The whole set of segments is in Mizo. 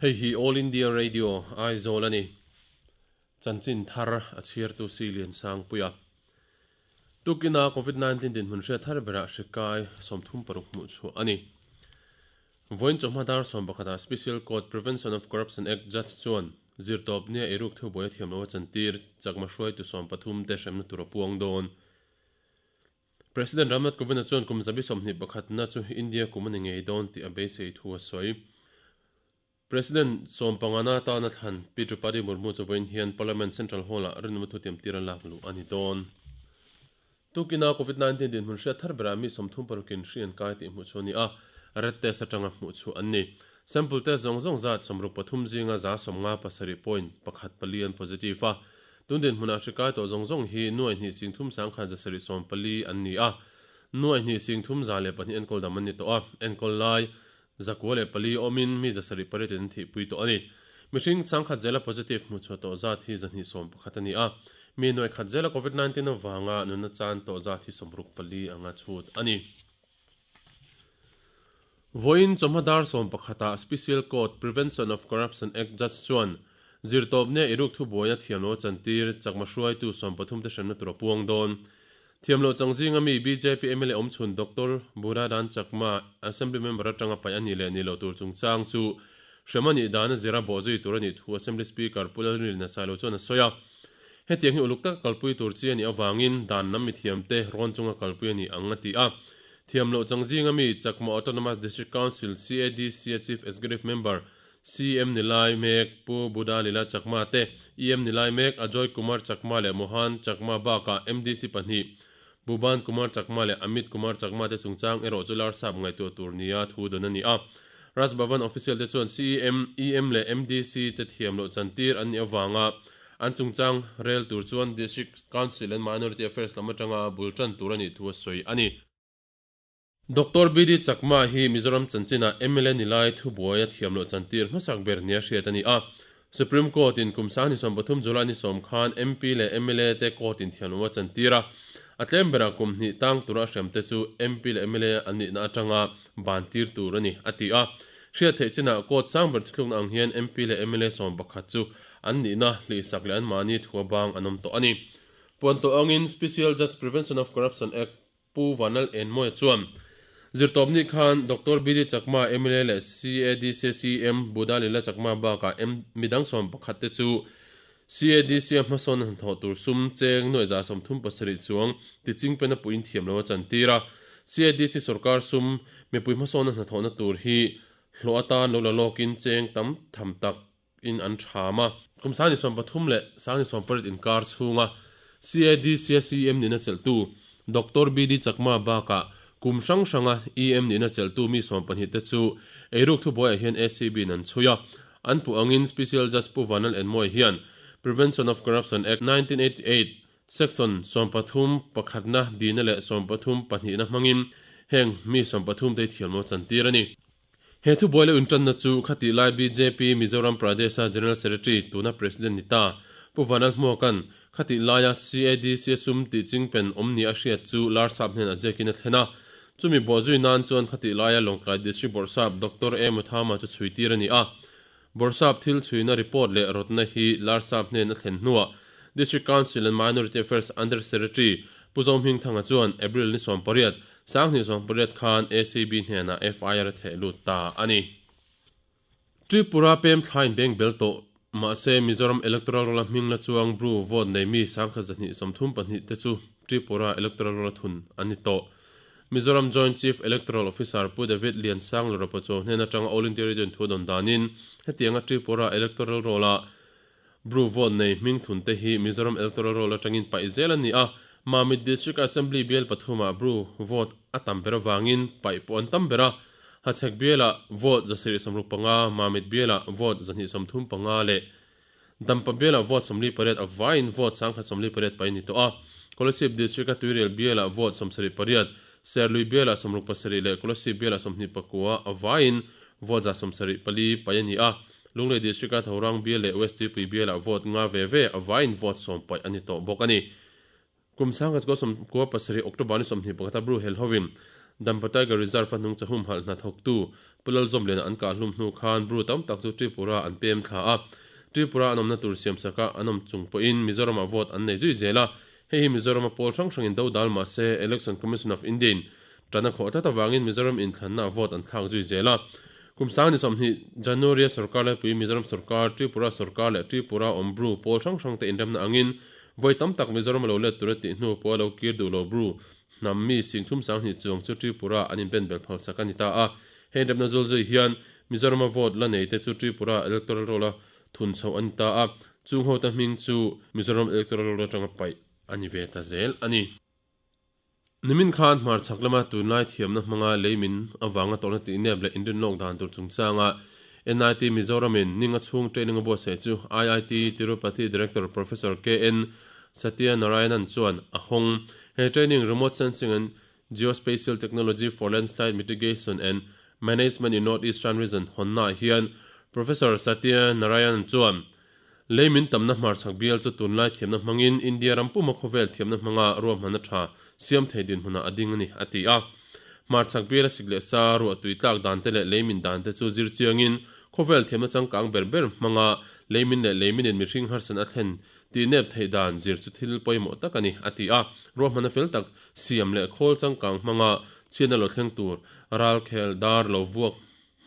Hei hi All India Radio, Aizawl a ni. Chanchin thar a chhiartu Si Liansangpuia. Tukina Covid 19 dinhmun hriat thar berah hri kai 36 hmuh chhuah a ni. Vawiin chawhma dar 11 ah Special Court Prevention of Corruption Act Judge chuan zirtawp nia eiruk thubuai a thiam lo a chantir chakma hruaitu 13 te hremna tur a puang dawn. President Ramnath Kovind-a chuan kum 21 na chu India kum a ni ngei dawn tih a beisei thu a sawi. President 15 na atana thlan Pi Draupadi Murmu chu vawiin hian Parliament Central Hall-ah rinawmna thutiam tir a lak luh a ni dawn. Tukina Covid 19 dinhmun hriat thar berah mi 36 in hri an kai tih hmuh chu a ni a, red test atanga hmuh chhuah an ni. Sample test zawng zawng zat 63 zinga 57 point pakhat pali an positive a. Tun dinhmunah hri kai tawh zawng zawng hi nuai hnih sing thum sang khat 714 an ni a. Nuai hnih sing thum za leh pahnih enkawl dam an ni tawh a, enkawl lai 904 awmin mi 78 in an thihpui tawh a ni. Mihring changkhat zela positive hmuh chhuah tawh zat hi 211 a ni a. Mi nuai khat zela Covid 19 avanga nunna chan tawh zat hi 64 anga chhut a ni. Vawiin chawhma dar 11 ah Special Court Prevention of Corruption Act Judge chuan zirtawp nia eiruk thubuai a thiam lo a chantir chakma hruaitu 13 te hremna tur a puang dawn. Thiam loh chang zinga mi bjp mla awmchhun Doctor Buradan Chakma Assembly member atanga paih a nih leh nih loh tur chungchang chu hrem a nih dan a zira bawhzui tur a nih thu Assembly Speaker Pu Lalrinlina Sailo chuan a sawi a. Hetiang hi uluk taka kalpui tur chi a nih avangin dan lam mithiamte rawn chunga kalpui a ni ang a ti a. Thiam loh chang zinga mi Chakma Autonomous District Council, CADC, a Chief Executive Member, CM ni lai mek Pu Buddha Lila Chakma te, EM ni lai mek Ajoy Kumar Chakma leh Mohan Chakma bakah MDC pahnih Bhuban Kumar Chakma leh Amit Kumar Chakma te chungchang erawh chu larsap ngaihtuah tur nia thu dawn a ni a. Raj Bhavan official te chuan CEM, EM leh MDC te thiam loh chantir an nih avanga an chungchang rel tur chuan District Council and Minority Affairs lam atanga bul tan tur a nih thu a sawi a ni. Doctor BD Chakma hi Mizoram chanchinah mla ni lai thubuai a thiam loh chantir hmasak ber nia hriat a ni a. Supreme Court in kum 2023 July ni sawm khan MP leh mla te court in thiam loh a chantir a. A tlem berah kum hnih tang tura a hrem te chu MP leh mla an nihna atanga ban tir tur a ni, a ti a. Hriat theih chinah court sang ber thuthlukna ang hian MP leh mla 11 chu an nihna hlihsak leh anmahni thua bang an awm tawh a ni. Puan tawh angin Special Judge Prevention of Corruption Act Pu Vanlal Enmawia chuan zirtawpni khan Doctor BD Chakma, mla leh CADC CM Buddha Lila Chakma bakah midang 11 te chu CADC a hmasawn hnathawh tur sum cheng nuaih 37 chuang tiching pena puiin thiam lo a chantir a. CADC sorkar sum mipui hmasawnna hnathawhna tur hi hlawh atan lo la lawkin cheng tam tham tak in an tham a. Kum 2013 leh 2018 inkar chhunga CADC a CEM nihna chelhtu Doctor BD Chakma bakah kum hrang hranga EM nihna chelhtu mi 12 te chu eiruk thubuaiah hian ACB in an chhui a. An puh angin Special Judge Pu Vanlal Enmawia hian Prevention of Corruption Act 1988 Section 13 pakhatna dina leh 13 pahnihna hmangin heng mi 13 te hi thiamlo chantir a ni. He thubuai lo intanna chu khatih lai bjp Mizoram Pradesh-a General Secretary tuna President ni ta Pu Vanlal Hmuaka'n khatih laia CADC a sum tih chingpen awm nia a hriat chu Larsap hnenah ziakin a thlen a. Chumi bawhzui nan chuan khatih laia Lawngtlai District Bawrhsap Doctor A Muthama chu chhuitir a ni a. Bawrhsap thil chhuina report leh rawtna hi Larsap hnen a thlen hnuah District Council and Minority Affairs Under Secretary Pu Zohmingthanga chuan April ni 18, 2018 khan ACB hnenah FIR a theh lut ta a ni. Tripura pem thlain beng bel tawh mahse Mizoram Electoral Roll-a hming la chuang Bru vote nei mi 1232 te chu Tripura Electoral Roll-a thun an ni tawh. Mizoram Joint Chief Electoral Officer Pu David Liansang Lawrapachaw hnen atanga All India Radio in thu a dawn danin hetianga Tripura Electoral Roll-a Bru vote nei hming thun te hi Mizoram Electoral Roll atangin paih zel a ni a, Mamit District Assembly bial pathumah Bru vote a tam ber avangin paih pawh an tam ber a, Hachhek bialah vote 765, Mamit bialah vote 235 leh Dampa bialah vote 48 avaiin vote 1048 paih a ni tawh a. Kolasib District-a Tuirial bialah vote 78, Serlui bialah 67 leh Kolasib bialah 29 avaiin vote 174 paih a ni a. Lunglei District-a Thorang bial leh West Tuipui bialah vote nga ve ve avaiin vote sawm paih a ni tawh bawk a ni. Kum 1997 October ni 21 a Bru hel hovin Dampa Tiger Reserve-a nungcha humhalh hna thawktu Pu Lalzawmliana an kah hlum hnu khan Bru tam tak chu Tripura an pem thla a. Tripura an awmna tur siamsaka an awm chung pawhin Mizoramah vote an nei zui zel a. Hei hi Mizorama pawl hrang hrangin do dal mah se Election Commission of India-in tan a khawh tlat avangin Mizoram inthlanna vote an thlak zui zel a. Kum sang ni 20 January-a sorkar laipui Mizoram sorkar, Tripura sorkar leh Tripura awm Bru pawl hrang hrangte inremna angin vawi tam tak Mizoram a lo let tur a tih hnu pawh a lo kir duh lo Bru hnam mi singthum 2000 chuang chu Tripura an inben bel phalsak a ni ta a. Hei inremna zul zui hian Mizorama vote la nei te chu Tripura electoral roll-a thun chhoh a ni ta a, chung ho te hming chu Mizoram electoral roll atanga paih a ni ve ta zel a ni. Nimin khan hmarchhak lama tunlai thiamna hmanga leimin avanga tawrhna tihnep leh inrinlawk dan tur chungchanga NIT Mizoramin ninga chhung training a buatsaih chu IIT Tirupati Director Professor KN Satyanarayanan chuan a hawng. He training Remote Sensing and Geospatial Technology for Landslide Mitigation and Management in North Eastern Region hawnnaah hian Professor Satya Narayanan chuan Leimin tamna hmarchhak bial chu tunlai thiamna hmangin India ram puma khawvel thiamna hmanga ruahmanna tha siam thei dinhmunah a ding a ni, a ti a. Hmarchhak biala sik leh sa, ruah tui tlak dante leh leimin dante chu zir chiangin khawvel thiamna changkang ber ber hmanga leimin leh leiminin mihring harsan a thlen tih nep theih dan zir chu thil pawimawh tak a ni, a ti a. Ruahmanna fel tak siam leh khawl changkang hmanga chhiatna lo thleng tur ralkhel dar lo vuak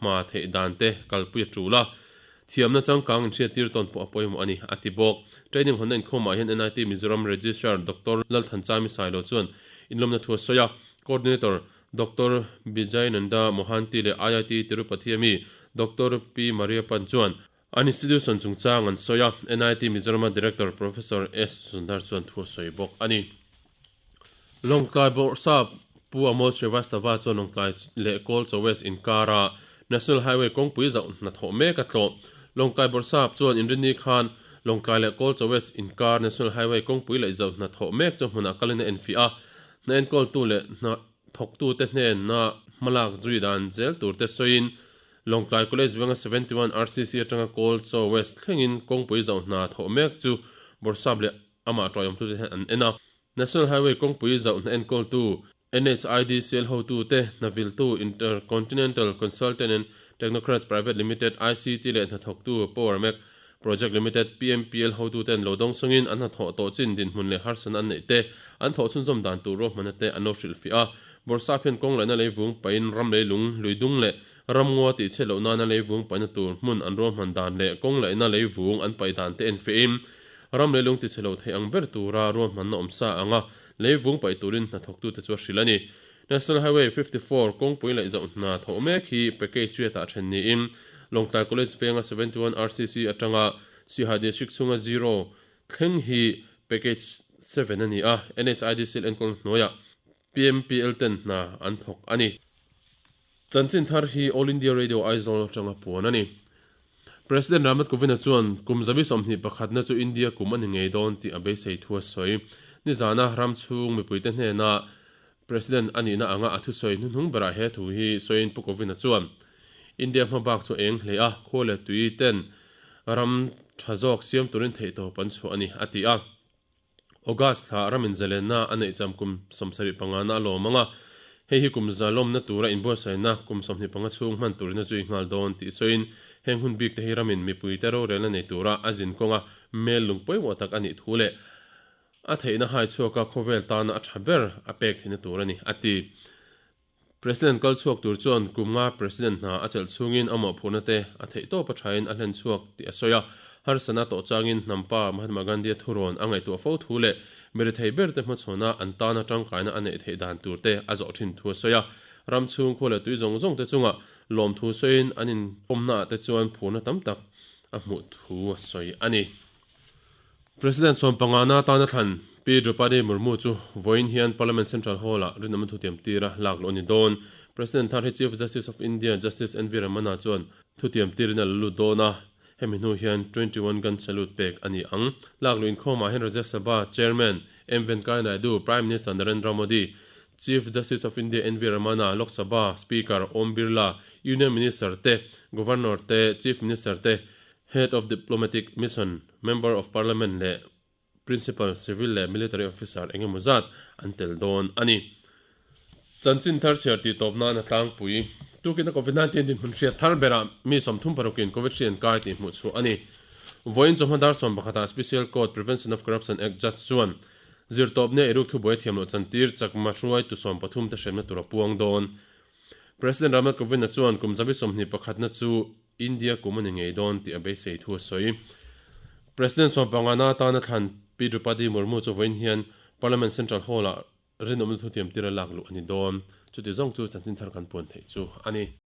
hma theih dan te kalpui a tul a, thiamna changkang inhriattir tawn pawh a pawimawh a ni, a ti bawk. Training hawnna inkhawmah hian NIT Mizoram Registrar Doctor Lalthanchami Sailo chuan inlawmna thu a sawi a, Coordinator Doctor Bijayananda Mohanty leh IIT Tirupati ami Doctor P Mariappan chuan an institution chungchang an sawi a, NIT Mizorama Director Professor S Sundar chuan thu a sawi bawk a ni. Lawngtlai Bawrhsap Pu Amol Srivastava chuan Lawngtlai leh Kawlchaw West inkara National Highway kawngpui zauh hnathawh mek a tlawh. Lawngtlai Bawrhsap chuan Inrinni khan Lawngtlai leh Kawlchaw West inkar National Highway kawngpui leh zauh hnathawh mek chu hmunah kalin a enfiah a, hna enkawltu leh hna thawktute hnena hmalak zui dan zel turte sawiin Lawngtlai College venga 71 RCC atanga Kawlchaw West thlengin kawngpui zauh hna thawh mek chu Bawrhsap leh amah tawihawmtute hian an en a. National Highway kawngpui zauhna enkawltu, NHIDCL hotute, hnaviltu, Intercontinental Consultant and Technocrats Private Limited, ICT, leh hnathawktu, Powermec Project Limited, PMPL, hotuten lo dawng chungin an hnathawh tawh chin dinhmun leh harsatna an neih te, an thawh chhunzawm dan tur ruahmanna te an lo hrilhfiah a. Bawrhsap hian kawng laihna leivung pahin ram leilung, luidung leh ramngaw tih chhe loh nana leivung paihna tur hmun an ruahman dan leh kawng laihna leivung an paih dan te enfiahin Ram leilung tichhe lo thei ang ber tura ruahmanna awm sa anga leivung paih turin hnathawktute chu a hrilh a ni. National Highway 54 kawngpui laih zauh hna thawh mek hi package riatah then niin Lawngtlai College venga 71 RCC atanga Siaha District chhunga zero thleng hi package seven a ni a, NHIDCL enkawl hnuaiah PMPL ten hna an thawk a ni. Chanchin thar hi All India Radio Aizawl atanga puan a ni. President Ramnath Kovind-a chuan kum 21 na chu India kum a ni ngei dawn tih a beisei thu a sawi. Nizana ram chhung mipuite hnena President a nihna anga a thusawi hnuhnung berah he thu hi sawiin Pu Kovind-a chuan India hma bak chu a eng hle a, khua leh tui ten ram tha zawk siam turin theihtawp an chhuah a ni, a ti a. August thla ramin zalenna a neih cham kum 75 na a lawm ang a, hei hi kum zalawmna tura inbuatsaihna kum 25 chhung hman turin a zui nghal dawn tih sawiin heng hun bik te hi ramin mipuite rorelna nei tura a zin kawnga mel lung pawimawh tak a nih thu leh a theihna hai chhuaka khawvel tana a tha ber a pek theihna tur a ni, a ti. President kal chhuak tur chuan kum nga President hna a chelh chhungin a mawhphurhna te a theih tawp a thain a hlen chhuak tih a sawi a. Harsana tawh changin hnampa Mahatma Gandhi-a thurawn a ngaihtuah fo thu leh mirethei berte hmachhawna an tana tangkaina a neih theih dan tur te a zawh thin thu a sawi a. Ram chhung khua leh tui zawng zawng te chungah lawmthu sawiin an inpawmnaah te chuan phurna tam tak a hmuh thu a sawi a ni. President sawmpangana atana thlan Pi Draupadi Murmu chu vawiin hian Parliament Central Hall-ah rinawmna thutiam tira lak luh a ni dawn. President thar hi Chief Justice of India Justice NV Ramana chuan thutiam tirin a la lut dawn a, hemi hnu hian 21 gun salute pek a ni ang. Lak luh inkhawmah hian Rajya Sabha Chairman M Venkaiah Naidu, Prime Minister Narendra Modi, Chief Justice of India NV Ramana, Lok Sabha Speaker Om Birla, Union Minister te, Governor te, Chief Minister te, Head of Diplomatic Mission, Member of Parliament leh Principal Civil leh Military Officer eng emaw zat an tel dawn a ni. Chanchin thar chhiar tih tawp nan a tlangpui. Tukin a Covid 19 dinhmun hriat thar berah mi 30 parukin Covid hri an kai tih hmuh chhuah a ni. Vawiin chawhma dar 11 ah Special Court, Prevention of Corruption Act, Judge chuan zirtawpnia eiruk thubuai thiam loh chantir chakma hruaitu 13 te hremna tur a puang dawn. President Ramnath Kovind-a chuan kum zabi 20 pakhatna chu India kum a ni ngei dawn tih a beisei thu a sawi. President sawmpangana atana thlan Pi Droupadi Murmu chu vawiin hian Parliament Central Hall-ah rinawmna thutiam tira lak luh a ni dawn. Chuti zawng chu chanchin thar kan puan theih chu a ni.